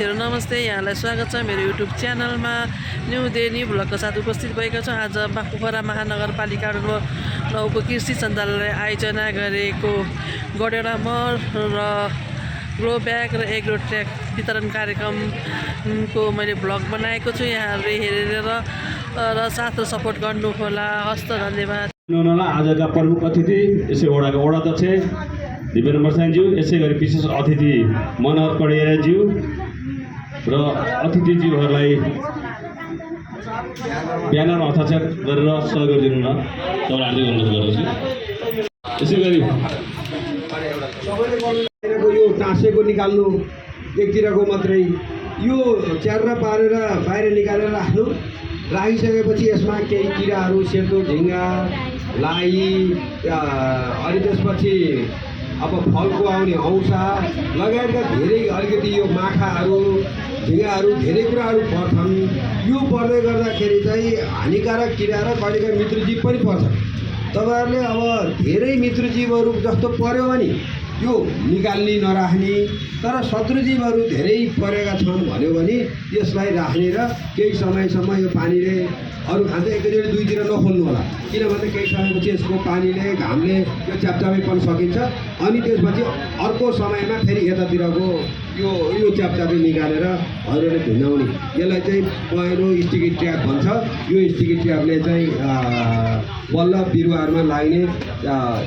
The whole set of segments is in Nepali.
साथीहरु नमस्ते। यहाँलाई स्वागत छ मेरो युट्युब च्यानलमा। न्यू डे न्यू भ्लगको साथ उपस्थित भएका छौँ। आज पोखरा महानगरपालिका 9 को कृषि सञ्चालनले आयोजना गरेको गडेडा मल र ग्रो ब्याग र एग्रो ट्र्याक वितरण कार्यक्रमको मैले भ्लग बनाएको छु। यहाँहरूले हेरेर र साथ सपोर्ट गर्नु होला। हस्त धन्यवाद। आजका प्रमुख अतिथि यसै वडाका वडा अध्यक्ष दिपेन्द्र मर्सानज्यू, यसै गरी विशेष अतिथि मनोहर कडेराज्यू र अतिथिज्यूहरूलाई ब्यानर हस्ताक्षर गरेर सहयोग गरिदिनु न तपाईँहरूले अनुरोध गर्दछु। यसै गरी यो टाँसेको निकाल्नु एकतिरको मात्रै यो च्यार्रा पारेर बाहिर निकालेर राखिसकेपछि यसमा केही किराहरू सेतो झिङ्गा लाई अनि त्यसपछि अब फलको आउने औसा लगायतका धेरै अलिकति यो माखाहरू झिङ्गाहरू धेरै कुराहरू पर्छन्। यो पर्दै गर्दाखेरि चाहिँ हानिकारक किरा र कहिलेकाहीँ मित्रजीव पनि पर्छ। तपाईँहरूले अब धेरै मित्रजीवहरू जस्तो पर्यो भने यो निकाल्ने नराख्ने, तर शत्रुजीवहरू धेरै परेका छन् भन्यो भने यसलाई राख्ने र केही समयसम्म यो पानीले अरू खान्छ एकैचोटि दुईतिर नखोल्नु होला, किनभने केही समयपछि यसको पानीले घामले यो च्यापचापैपन सकिन्छ। अनि त्यसपछि अर्को समयमा फेरि यतातिरको यो च्यापचापै निकालेर हजुरले भिन्नाउने। यसलाई चाहिँ पहेँलो स्टिकी ट्र्याप भन्छ। यो स्टिकी ट्र्यापले चाहिँ बल्ल बिरुवाहरूमा लाग्ने,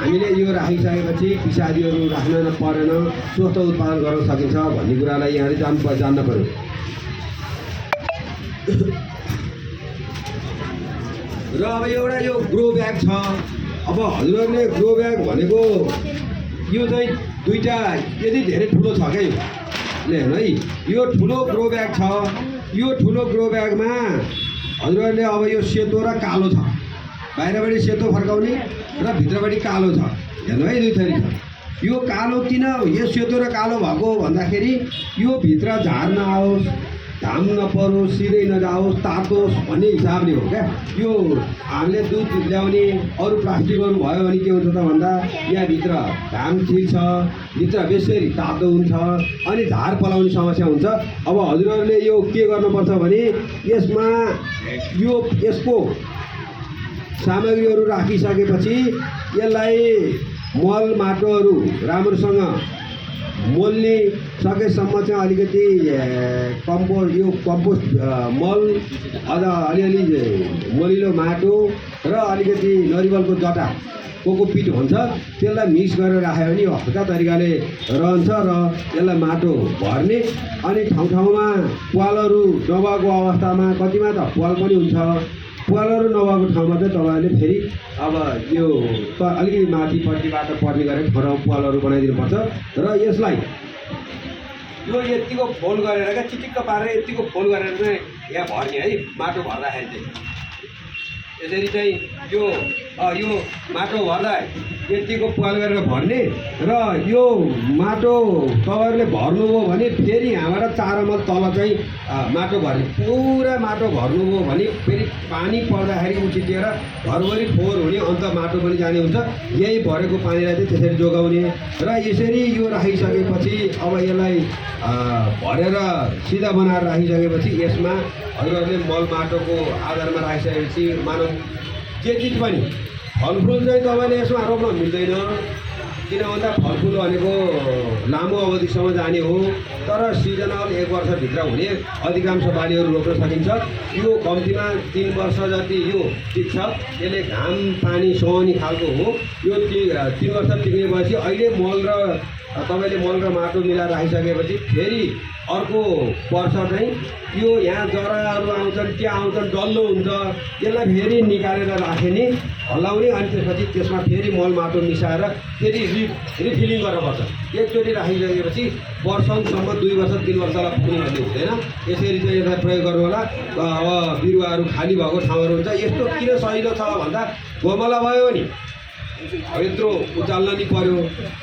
हामीले यो राखिसकेपछि पिसादीहरू राख्न परेन, स्वस्थ उत्पादन गर्न सकिन्छ भन्ने कुरालाई यहाँले जान्न पर्यो। र अब एउटा यो ग्रो ब्याग छ। अब हजुरहरूले ग्रो ब्याग भनेको यो चाहिँ दुईवटा यदि धेरै ठुलो छ क्या यो हेर्नु है, यो ठुलो ग्रो ब्याग छ। यो ठुलो ग्रो ब्यागमा हजुरहरूले अब यो सेतो र कालो छ, बाहिरबाट सेतो फर्काउने र भित्रबाट कालो छ। हेर्नु है, दुई थरी छ। यो कालो किन यो सेतो र कालो भएको भन्दाखेरि यो भित्र झार नआओस्, घाम नपरोस्, सिधै नजाओस्, तातोस् भन्ने हिसाबले हो क्या। यो हामीले दुध ल्याउने अरू प्लास्टिकहरू भयो भने के हुन्छ त भन्दा यहाँभित्र घाम छिर्छ, भित्र बेसरी तातो हुन्छ अनि झार पलाउने समस्या हुन्छ। अब हजुरहरूले यो के गर्नुपर्छ भने यसमा यसको सामग्रीहरू राखिसकेपछि यसलाई मल माटोहरू राम्रोसँग मोल्ने सकेसम्म चाहिँ अलिकति कम्पोस्ट मल अझ अलिअलि मलिलो माटो र अलिकति नरिवलको जटा कोकोपिट हुन्छ, त्यसलाई मिक्स गरेर राख्यो भने हल्का तरिकाले रहन्छ र त्यसलाई माटो भर्ने। अनि ठाउँ ठाउँमा प्वालहरू नभएको अवस्थामा कतिमा त प्वाल पनि हुन्छ, प्वालहरू नभएको ठाउँमा चाहिँ तपाईँहरूले फेरि अब यो अलिकति माथिपट्टिबाट पर्ने गरेर ठाउँ प्वालहरू बनाइदिनुपर्छ। र यसलाई यो यतिको फोल्ड गरेर क्या चिटिक्क पारेर यतिको फोल्ड गरेर चाहिँ यहाँ भर्ने है। माटो भर्दाखेरि चाहिँ यसरी चाहिँ यो माटो भर्दा यतिको प्वाल गरेर भर्ने र यो माटो तपाईँहरूले भर्नुभयो भने फेरि यहाँबाट 4 मल तल चाहिँ माटो भर्ने। पुरा माटो भर्नुभयो भने फेरि पानी पर्दाखेरि उछिटिएर घरभरि फोहोर हुने, अन्त माटो पनि जाने हुन्छ। यही भरेको पानीलाई चाहिँ त्यसरी जोगाउने र यसरी यो राखिसकेपछि अब यसलाई भरेर सिधा बनाएर राखिसकेपछि यसमा हजुरहरूले मल माटोको आधारमा राखिसकेपछि मानव के चिज पनि फलफुल चाहिँ तपाईँले यसमा रोप्न मिल्दैन, किन भन्दा फलफुल भनेको लामो अवधिसम्म जाने हो। तर सिजनल 1 वर्षभित्र हुने अधिकांश बालीहरू रोप्न सकिन्छ। यो कम्तीमा 3 वर्ष जति यो टिक्छ। यसले घाम पानी सुहाउने खालको हो। यो 3 वर्ष टिक्नेपछि अहिले तपाईँले मल र माटो मिलाएर राखिसकेपछि फेरि अर्को वर्ष चाहिँ यो यहाँ जराहरू आउँछन्, के आउँछन्, डल्लो हुन्छ, यसलाई फेरि निकालेर राख्ने हल्लाउने। अनि त्यसपछि त्यसमा फेरि मल माटो मिसाएर फेरि रिफिलिङ गर्नुपर्छ। एकचोटि राखिसकेपछि वर्षसम्म 2 वर्ष 3 वर्षलाई पुग्ने भन्ने हुँदैन। यसरी चाहिँ यसलाई प्रयोग गर्नु होला। अब बिरुवाहरू खाली भएको ठाउँहरू हुन्छ। यस्तो किन सजिलो छ भन्दा गमला भयो नि यत्रो उचाल्न नि पर्यो,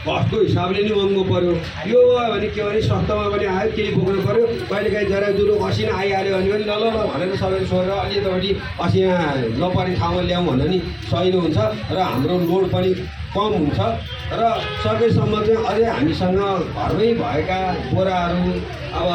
घरको हिसाबले नि महँगो पर्यो। यो भयो भने के भने सस्तोमा पनि आयो, केही बोक्नु पर्यो। कहिलेकाहीँ जरा जुरो असिना आइहाल्यो भने पनि ल ल ल भनेर सबैले सोधेर अलि यतापट्टि असिना नपर्ने ठाउँमा ल्याउँ भन्दा नि सजिलो हुन्छ र हाम्रो लोड पनि कम हुन्छ र सकेसम्म चाहिँ अझै हामीसँग घरमै भएका बोराहरू, अब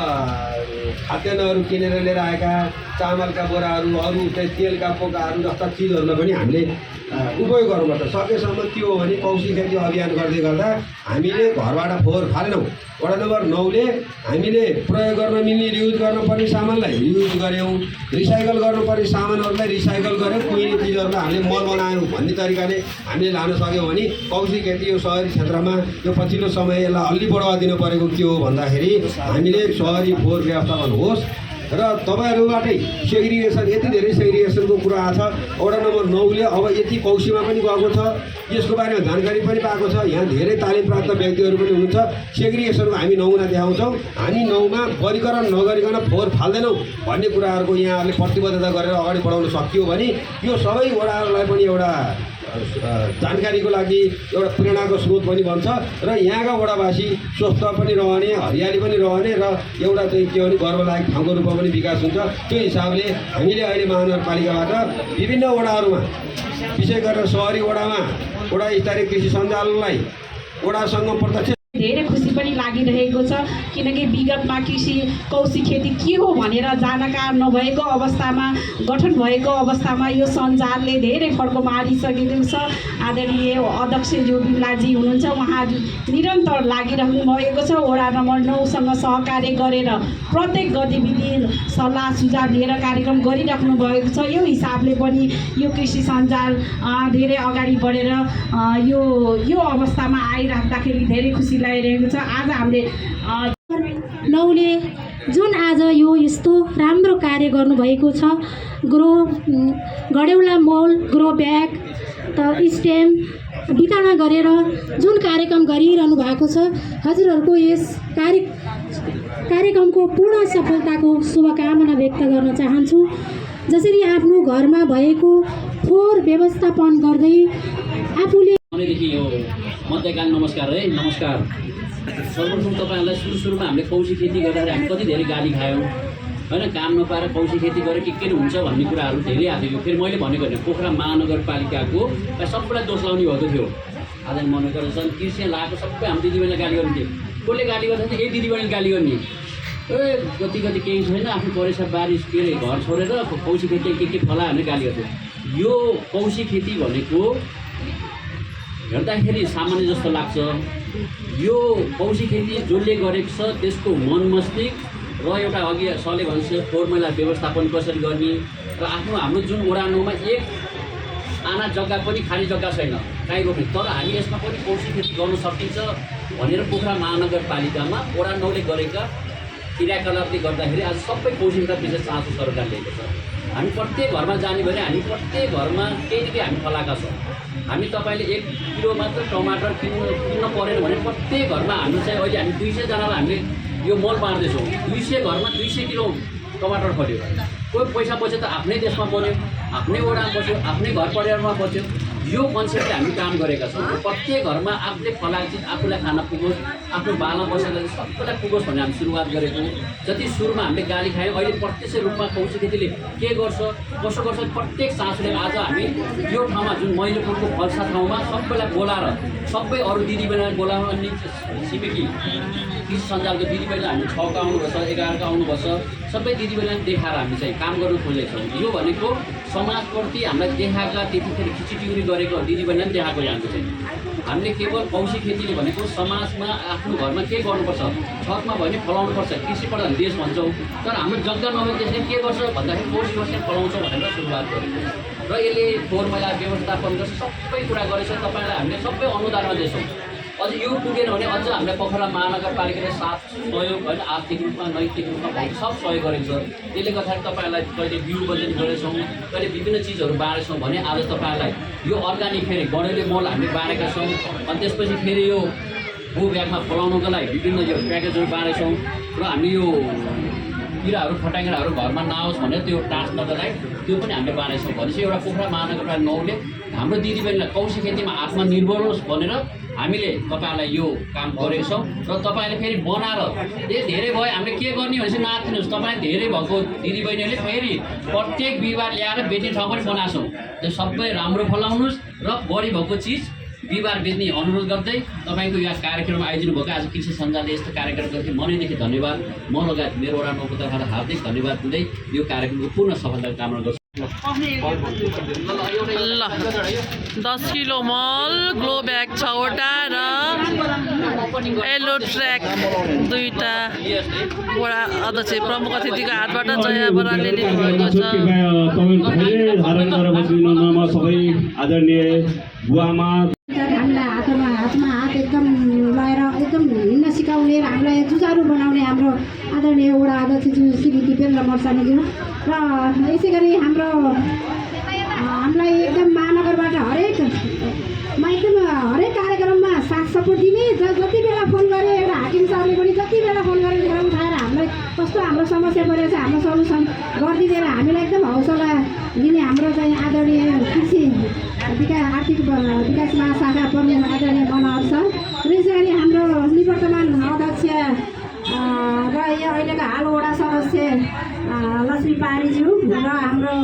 खाद्यान्नहरू किनेर लिएर आएका चामलका बोराहरू, अरू चाहिँ तेलका पोकाहरू जस्ता चिजहरूलाई पनि हामीले उपयोग गर्नुपर्छ। सकेसम्म के हो भने कौशी खेती अभियान गर्दै गर्दा हामीले घरबाट फोहोर फालेनौँ। वडा नम्बर 9 ले हामीले प्रयोग गर्न मिल्ने रियुज गर्नुपर्ने सामानलाई रियुज गऱ्यौँ, रिसाइकल गर्नुपर्ने सामानहरूलाई रिसाइकल गऱ्यौँ, कुहिने चिजहरूलाई हामीले मल बनायौँ भन्ने तरिकाले हामीले लान सक्यौँ भने कौशी खेती यो सहरी क्षेत्रमा यो पछिल्लो समय यसलाई अलि बढावा दिनु परेको के हो भन्दाखेरि हामीले सहरी फोहोर व्यवस्थापन होस् र तपाईँहरूबाटै सेग्रिगेसन, यति धेरै सेग्रिगेसनको कुरा आएको छ। वडा नम्बर 9 ले अब यति कौशीमा पनि गएको छ, यसको बारेमा जानकारी पनि पाएको छ। यहाँ धेरै तालिम प्राप्त व्यक्तिहरू पनि हुनुहुन्छ। सेग्रिगेसनको हामी नमुना देखाउँछौँ। हामी 9 मा वर्गीकरण नगरिकन फोहोर फाल्दैनौँ भन्ने कुराहरूको यहाँहरूले प्रतिबद्धता गरेर अगाडि बढाउन सकियो भने यो सबै वडाहरूलाई पनि एउटा जानकारीको लागि एउटा प्रेरणाको स्रोत पनि बन्छ र यहाँका वडावासी स्वस्थ पनि रहने, हरियाली पनि रहने र एउटा चाहिँ के भने गर्वलायक ठाउँको रूपमा पनि विकास हुन्छ। त्यो हिसाबले हामीले अहिले महानगरपालिकाबाट विभिन्न वडाहरूमा, विशेष गरेर सहरी वडामा वडा स्तरीय कृषि सञ्जाललाई वडासँग प्रत्यक्ष धेरै खुसी पनि लागिरहेको छ, किनकि विगतमा कृषि कौशी खेती के हो भनेर जानकार नभएको अवस्थामा, गठन भएको अवस्थामा यो सञ्जालले धेरै फड्को मारिसकेको छ। आदरणीय अध्यक्ष जो बिमलाजी हुनुहुन्छ, उहाँ निरन्तर लागिरहनु भएको छ। वडा नम्बर 9 सँग सहकार्य गरेर प्रत्येक गतिविधि सल्लाह सुझाव लिएर कार्यक्रम गरिराख्नु भएको छ। यो हिसाबले पनि यो कृषि सञ्जाल धेरै अगाडि बढेर यो अवस्थामा आइराख्दाखेरि धेरै खुसी लागिरहेको छ। आज हामीले 9 ले जुन आज यो यस्तो राम्रो कार्य गर्नुभएको छ, गडेउला मल, ग्रो ब्याग त स्टेम वितरण गरेर जुन कार्यक्रम गरिरहनु भएको छ, हजुरहरूको यस कार्यक्रमको पूर्ण सफलताको शुभकामना व्यक्त गर्न चाहन्छु। जसरी आफ्नो घरमा भएको फोहोर व्यवस्थापन गर्दै आफूले यो मध्यकालीन नमस्कार है, नमस्कार। सर्वप्रथम तपाईँहरूलाई सुरुमा हामीले कौशी खेती गर्दाखेरि हामी कति धेरै गाली खायौँ होइन, काम नपाएर कौशी खेती गरेर के हुन्छ भन्ने कुराहरू धेरै आएको। फेरि मैले भनेको होइन, पोखरा महानगरपालिकाको सबैलाई दोष लाउने भएको थियो। आज मनोकरण कृषि लगाएको सबै हामी दिदीबहिनीलाई गाली गर्ने थियो। कसले गाली गर्दा चाहिँ यही दिदीबहिनीले गाली गर्ने, कति केही छैन, आफ्नो परेसा बारी के अरे घर छोडेर कौशी खेती के फला भनेर गाली गर्थ्यो। यो कौशी खेती भनेको हेर्दाखेरि सामान्य जस्तो लाग्छ। यो कौशी खेती जसले गरेको छ त्यसको मन मस्तिष्क र एउटा अघि सरले भन्छ फोहोर मैला व्यवस्थापन कसरी गर्ने र हाम्रो जुन वडा 9 मा एक आना जग्गा पनि खाली जग्गा छैन कहीँ रोप्ने, तर हामी यसमा पनि कौशी खेती गर्न सकिन्छ भनेर पोखरा महानगरपालिकामा वडा 9 ले गरेका क्रियाकलापले गर्दाखेरि आज सबै कौशीका विशेष चासो सरकारले लिएको छ। हामी प्रत्येक घरमा जाने भने हामी प्रत्येक घरमा केही न केही हामी फलाएका छौँ। हामी तपाईँले 1 किलो मात्र टमाटर किन्न परेन भने प्रत्येक घरमा हामी चाहिँ अहिले हामी 200 जनालाई हामीले यो मल बाँड्दैछौँ। 200 घरमा 200 किलो टमाटर फल्यो। कोही पैसा बच्यो त आफ्नै देशमा बन्यो, आफ्नै वडामा बस्यो, आफ्नै घर परिवारमा बस्यो। यो कन्सेप्टले हामी काम गरेका छौँ। प्रत्येक घरमा आफूले फलाएको चिज आफूलाई खान पुगोस्, आफ्नो बाला बसेर सबैलाई पुगोस् भन्ने हामी सुरुवात गरेको। जति सुरुमा हामीले गाली खायौँ, अहिले प्रत्यक्ष रूपमा कौशी खेतीले के गर्छ कसो गर्छ प्रत्येक सासुले आज हामी यो ठाउँमा जुन मैलोपुरको फल्सा ठाउँमा सबैलाई बोलाएर सबै अरू दिदीबहिनीलाई बोलाउनु, अनि छिमेकी कृषि सञ्जालको दिदीबहिनीलाई हामी 6 का आउनुपर्छ, 11 का आउनुपर्छ, सबै दिदीबहिनीलाई देखाएर हामी चाहिँ काम गर्न खोजेको छौँ। यो भनेको समाजप्रति हामीलाई देखाएका त्यतिखेर खिचिटिउरी गरेको दिदीबहिनीलाई देखाएको हाम्रो चाहिँ हामीले केवल कौशी खेतीले भनेको समाजमा आफ्नो घरमा के गर्नुपर्छ, छतमा भने फलाउनुपर्छ, कृषि प्रधान देश भन्छौँ, तर हाम्रो जग्गा नभएको देशले के गर्छ भन्दाखेरि कौशी बस्ने फलाउँछौँ भनेर सुरुवात गरेको र यसले फोहोर मैला व्यवस्थापन गर्छ सबै कुरा गरेछ। तपाईँलाई हामीले सबै अनुदानमा दिन्छौँ। अझ यो पुगेन भने अझ हामीलाई पोखरा महानगरपालिकाले साथ सहयोग होइन, आर्थिक रूपमा नैतिक रूपमा भएको सब सहयोग गरेको छ। त्यसले गर्दाखेरि तपाईँहरूलाई कहिले बिउ बजेट गरेछौँ, कहिले विभिन्न चिजहरू बाँडेछौँ भने आज तपाईँहरूलाई यो अर्ग्यानिक फेरि गडेले मल हामीले बाँडेका छौँ। अनि त्यसपछि फेरि यो गो ब्यागमा फलाउनको लागि विभिन्न यो प्याकेजहरू बाँडेछौँ र हामीले यो किराहरू फटाङ्ग्राहरू घरमा नआओस् भनेर त्यो टाँस नगराइ त्यो पनि हामीले बनाएछौँ भनेपछि एउटा पोखरा महानगरपालिका 9ले हाम्रो दिदीबहिनीलाई कौशी खेतीमा आत्मनिर्भर होस् भनेर हामीले तपाईँहरूलाई यो काम गरेको छौँ र तपाईँले फेरि बनाएर धेरै भयो हामीले के गर्ने भनेपछि नआत्तिनुहोस्। तपाईँ धेरै भएको दिदीबहिनीहरूले फेरि प्रत्येक बिहिबार ल्याएर बेच्ने ठाउँ पनि बनाएको छौँ। त्यो सबै राम्रो फलाउनुहोस् र बढी भएको चिज बिहिबार बेच्ने अनुरोध गर्दै तपाईँको यहाँ कार्यक्रम आयोजन भएको आज कृषि सञ्जालले यस्तो कार्यक्रम गर्दै मनैदेखि धन्यवाद। म लगायत मेरो वडा 9को तर्फबाट हार्दिक धन्यवाद दिँदै यो कार्यक्रमको पूर्ण सफलता कामना गर्छु। ल 10 किलो मल ग्लो ब्याग 6वटा र येलो ट्र्याक 2टा वडा अध्यक्ष प्रमुख अतिथिको हातबाट जया बरालले लिनुभएको छ। धारण गरेर बसिदिनु न सबै आदरणीय बुवामा हामीलाई हातमा हात एकदम लगाएर एकदम हिँड्न सिकाउने र हामीलाई जुझारु बनाउने हाम्रो आदरणीय वडा अध्यक्षज्यू श्री दिपेन्द्र मर्सानीज्यू र यसै गरी हामीलाई एकदम महानगरबाट हरेक कार्यक्रममा साथ सपोर्ट दिने जति बेला फोन गरे एउटा हाकिम सरले पनि जति बेला फोन गरेर उठाएर हामीलाई कस्तो हाम्रो समस्या परेको छ हाम्रो सल्युसन गरिदिएर हामीलाई एकदम हौसला दिने हाम्रो चाहिँ आदरणीय कृषि आर्थिक विकास महाशाखा प्रमुख आदरणीय मनोहर सर र यसै गरी हाम्रो निवर्तमान अध्यक्ष र यो अहिलेको हाल वडा सदस्य लक्ष्मी पारीज्यू र हाम्रो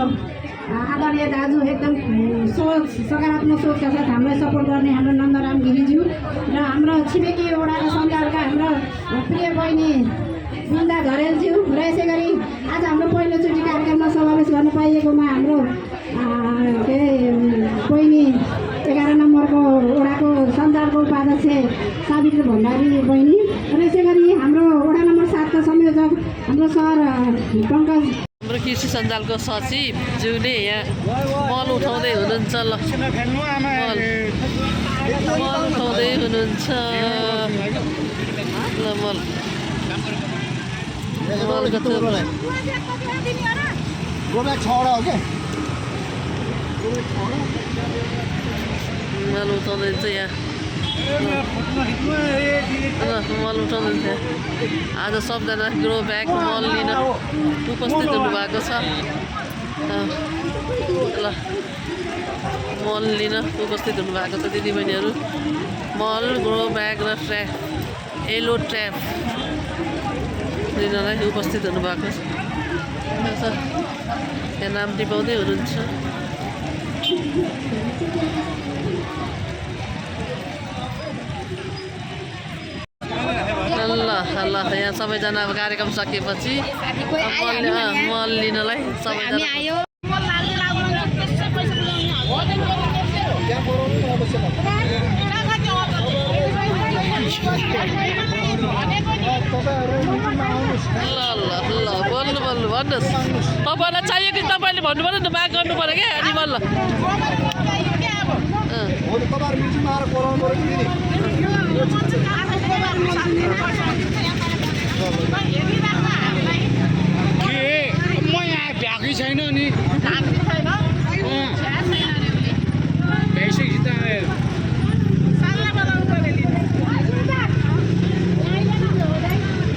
आदरणीय दाजु एकदम सकारात्मक सोचका साथ हामीलाई सपोर्ट गर्ने हाम्रो नन्दराम गिरिज्यू र हाम्रो छिमेकी वडा सञ्जालका हाम्रो प्रिय बहिनी बृन्दा झरेलज्यू र यसै गरी आज हाम्रो पहिलोचोटि कार्यक्रममा समावेश गर्न पाइएकोमा हाम्रो बहिनी 11 नम्बरको वडाको सञ्जालको उपाध्यक्ष सावित्री भण्डारी बहिनी र यसै गरी हाम्रो वडा नम्बर 7 का संयोजक हाम्रो सर पङ्कज हाम्रो कृषि सञ्जालको सचिव ज्यूले यहाँ मल उठाउँदै हुनुहुन्छ। ल मल उठाउँदै हुनुहुन्छ। ल मलको मल उठाउँदैछ यहाँ मल उठाउँदैछ। आज सबजना ग्रो ब्याग मल लिन उपस्थित हुनुभएको छ। ल मल लिन उपस्थित हुनुभएको छ दिदीबहिनीहरू। मल ग्रो ब्याग र ट्र्याक येलो ट्र्याप लिनलाई उपस्थित हुनुभएको छ। यहाँ नाम टिपाउँदै हुनुहुन्छ। ल यहाँ सबैजना अब कार्यक्रम सकिएपछि मल लिनलाई सबैजना ल बोल्नु भन्नुहोस्। तपाईँलाई चाहियो कि तपाईँले भन्नु पऱ्यो नि त माग गर्नु पऱ्यो क्या अनि बल्ल म यहाँ भ्याएकै छैन नि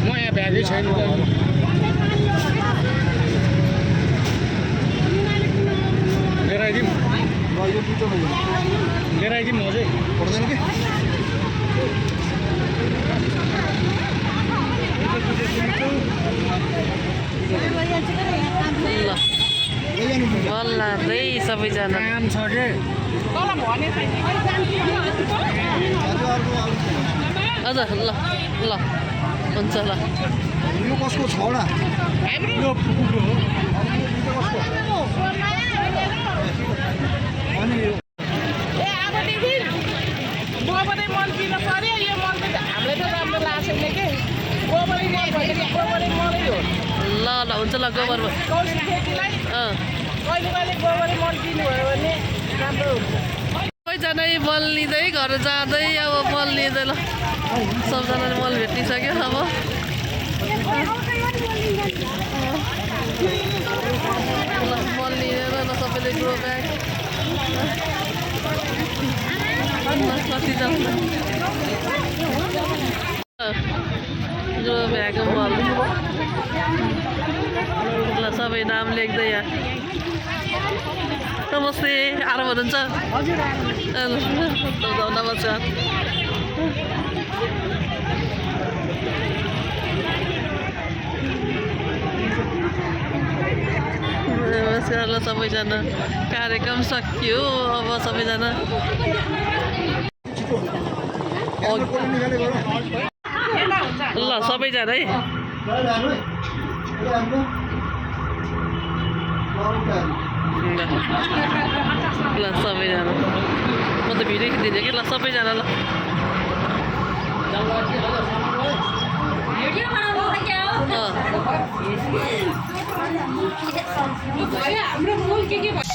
म यहाँ भ्याएकै छैन लिएर आइदिउँ म चाहिँ पर्दैन कि ल रे सबैजना काम छ के हजुर ल ल हुन्छ ल यो कसको छवटा यो पुकुको हो अनि ल हुन्छ ल गोबर सबैजना मल लिँदै घर जाँदै अब मल लिँदै ल सबजनाले मल भेटिसक्यो। अब मल लिएर ल सबैले ग्रो ब्याग कतिजना ग्रो ब्याग मल ल सबै नाम लेख्दै यहाँ नमस्ते आराम हुनुहुन्छ नमस्कार नमस्कार ल सबैजना कार्यक्रम सकियो अब सबैजना ल सबैजना है ल सबैजना म त भिडियो खिचिदिन्छु कि ल सबैजना ल हाम्रो फुल के